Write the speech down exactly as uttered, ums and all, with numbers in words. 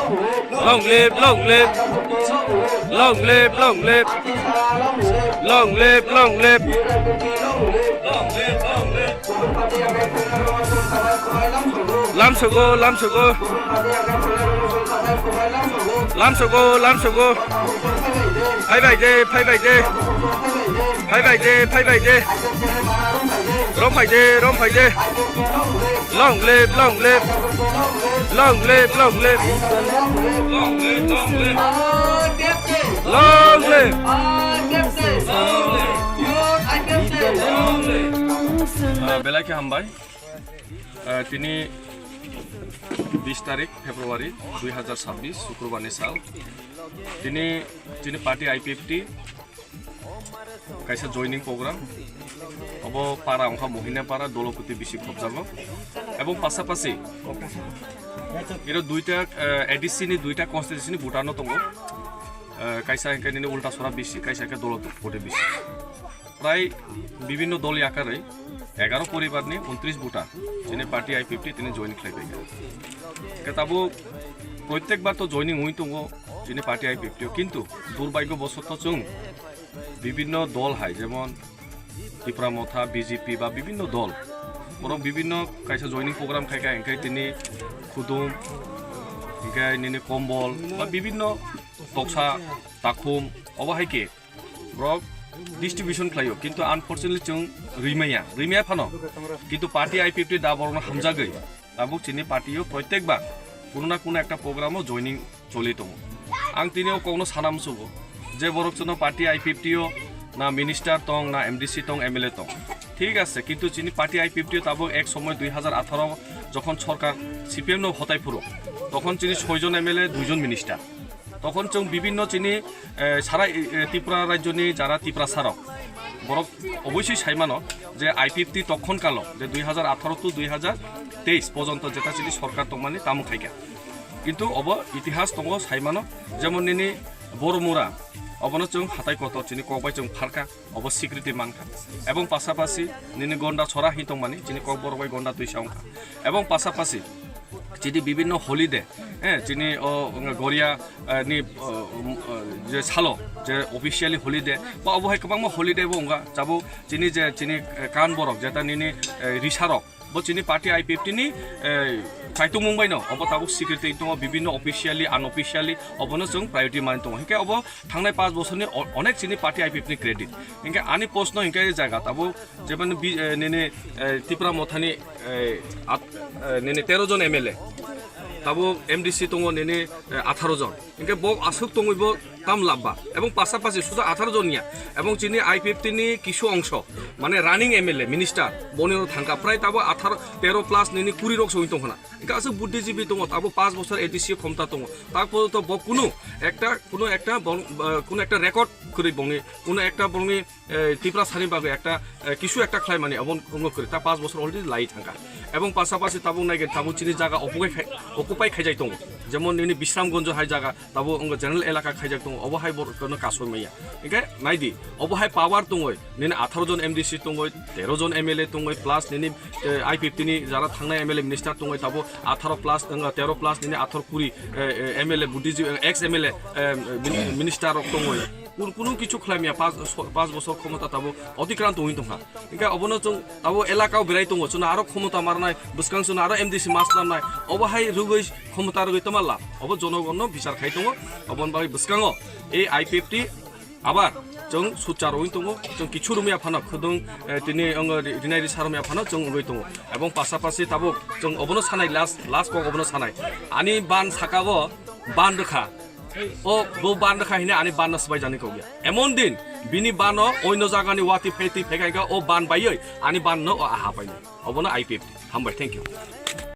Long live, long live. Long live, long live. Long live, long live. Lamsogo, lamsogo. Lamsogo, lamsogo. Phaibai de, phaibai de. Phaibai de, phaibai de. Romphai de, romphai de. Long live, long live. Long live, long live. Long live, long live. Long live. Long live. Long live. Ah, belai khe hambai. Ah, tini bis tarik February dui hazar sabbish, Sukrobar ni sal. Tini, tini party I P F T kaisa joining program. Obo para wngkha Mohina para, Dolokuti bisi khobjago. Ebong pasapasi iro duita, eh, A D C ni duita constituency ni voter no tongo. Eh, kaisa hingke nini Ultasora bisi, kaisa hingke Dolokuti bisi. Prai bibinno dol yakarwi egaro poribar ni untris voter chini party I P F T tini join khlai bai. Ke tabuk proitek bar to joining wngwi tongo chini party I P F T o, kintu durbhagyo bosoto chwng bibinno dol hai, jemon Tipra Motha, B J P ba bibinno dol, borok bibinno kaisa joining program khai khai, hingke tini Khudum, hingke nini Kombol ba bibinno Toksa, Takhum, obo hai khe borok distribution khlaio, kintu unfortunately chwng rwimaya, rwimaya phano, kintu party I P F T da borokno hamjagwi. Tabuk chini party o proitek ba kuno na kuno ekta program o joining choli tongo. Ang tini o kokno sana musugo je borok chwngno party I P F T o na minister tong, na M D C tong, M L A tong, thik ase, kintu chini party I P F T o tabuk ek somoy dui hazar atharo jokhon sorkar C P M no hotai phuru, tokhon chini soijon M L A, duijon minister. Tokhon chwng bibinno chini, eh, sara, eh, Tripura rajyoni jara Tiprasarok, borok oboisoi saimano je I P F T tokhon kalo je dui hazar atharo to dui hazar teis porjonto jeta chini sorkar tongmani tamo khaikha. Kintu obo itihas tongo saimano, jemon nini Boromura, obono chwng hatai kotor chini kokbai chwng pharkha. Obo security mankha. Ebong pasapasi nini Gonda Sora hin tongmani, chini Kokborok bai Gonda Twisa wngkha. Ebong pasapasi chini bibinno holiday, eh, chini o, wng, Goria, eh, ni, o, um, o, je salo, je officially holiday, ba obo hai kwbangma holiday bo wngkha. Tabuk chini je, chini, eh, kan borok, jeta nini, eh, risarok, bo chini party I P F T ni, eh, kaitung mung bai no, obo tabuk security tongo, bibinno officially, unofficially, obono chwng priority mani tongo. Hinkhe obo thangnai paanch bosorni o-, onek chini party I P F ni credit. Hinkhe ani post no hinkhe jaga tabuk jemon bi-, eh, nini, eh, Tipra Mothani, eh, at-, eh, nini tero jon M L A. Tabuk M D C tongo nini, eh, atharo jon. Hinkhe bo aswk tongwi bo tam labba. Ebong pasapasi suda atharo jon ya. Ebong chini I P F T ni kisu ongso, mane running M L A, minister, boni no thangka prai tabuk atharo, tero plus nini kuri rok soi tongkhna. Hinkhe aswk buddhijibi tongo, tabuk paanch bosor A D C khomta tongo. Tak porjonto bo kunu ekta, kunu ekta bong-, ba, kunu ekta record kwrwi bongni, kunu ekta bongni, eh, Tiprasani bagwi ekta, eh, kisu ekta khlaimani obo wngwi kwrwi. Ta paanch bosor already lai thangkha. Ebong pasapasi tabuk naikhe tabuk chini jaga occupy khai, occupy khaijai tongo. Jemon nini Bisramganj hai jaga, tabuk wngkha general elaka khaijak tongo, obo hai borok no kasoi maya. Hinkhe naidi, obo hai power tongoi, nini atharo jon M D C tongoi, tero jon M L A tongoi, plus nini, eh, I P F T ni jara thangnai M L A minister tongoi, tabuk atharo plus, wngkha tero plus nini atharo kuri, eh, eh, M L A buddhiji-, eh, ex M L A, eh, min-, minister rok tongoi. Kun-, kunu kichu khlaimya, paanch, paanch bosor khomota tabuk otikrant wngwi tongkha. Hinkhe obono chwng tabuk elakao berai tongo, chwngno aro khomota marnai, bwskang chwngno aro M D C mas narnai, obo hai rwgwi khomota rwgwi tongma lab. Obo jonogonno bichar khai tongo, oboni bagwi bwskango ei I P F T abar chwng suchar wngwi tongo, chwng kichu rwmya phano khudung, eh, tini wng ri-, rinai risa rwmya phano chwng wngwi tongo. Ebong pasapasi tabuk chwng obono sanai last, last kok obono sanai. Ani ban saka o ban rwkha. O bo ban rwkha hini ani ban no swbai jani kok ya. Emon din bini ban no oino jagani wati phai twi phai kha o ban baiwi ani ban no o aha paini. Obono I P F T. Hambai, thank you.